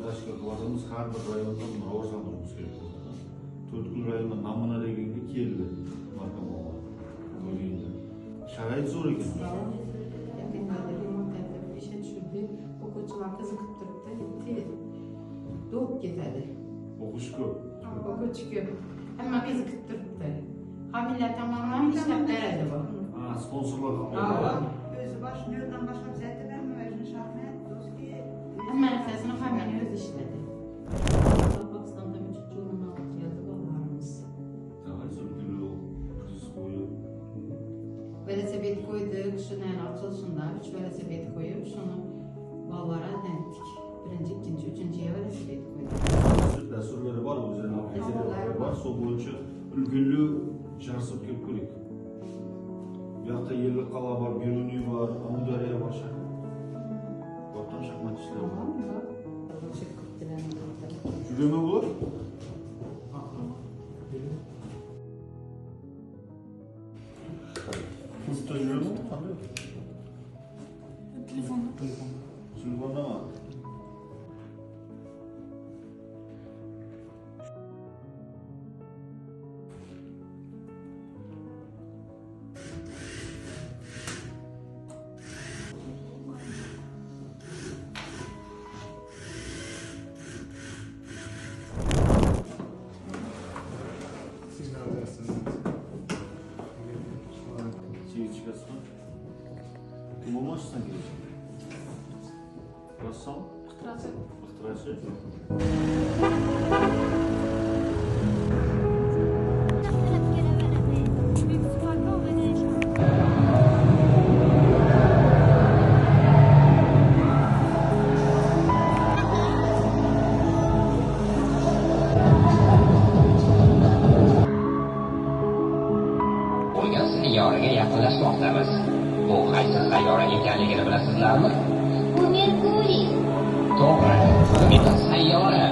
Tashkil qilyapmiz, har bir rayonda buni rivojlantirishimiz kerak bo'ladi. To'rtko'l rayonida namuna deganga keldi narkomanlar. Sharoit zo'r ekan. Remont etib, ishga tushirdik. O'quvchilar qiziqib turibdi, tez to'lib ketadi. O'qish ko'p. O'quvchi ko'p. Hamma qiziqib turibdi. Homiylar tomonidan ishlab beradi bu. Ha, sponsorlar qilib beradi. O'zi bosh noldan boshlab zaytavermi, shaxmat, do'stki. Hamma narsasini homiyni o'zi ishladi. Pokistonda 3 o'rin olib keldi bolalarimiz. Velosiped qo'ydik, shuni ochilishida 3 velosiped qo'yib, shuni bolalarga netdik. Birinchi, ikkinchi, uchinchiga velosiped qo'ydik. Dasturlari bor, o'zlarining rejalari bor, sol bo'yicha ulgurli жарыс өткөрүп көрөйүк. Bu yoqda Ellikqal'a bor, Beruniy bor, Amudaryo bor, Vatan shaxmatchilar bor. Juremi bular? Usta juremi? Qanday? Telefonda. Telefondami? Kim olmoqchisan kelajak? Rassom? Ixtirochi. Ixtirochi? Bo'lgan sayyora yaqinlashmoqdamiz. Bu qaysi sayyora ekanligini bilasizlarmi? Bu Merkuriy. To'g'ri, bu sayyora.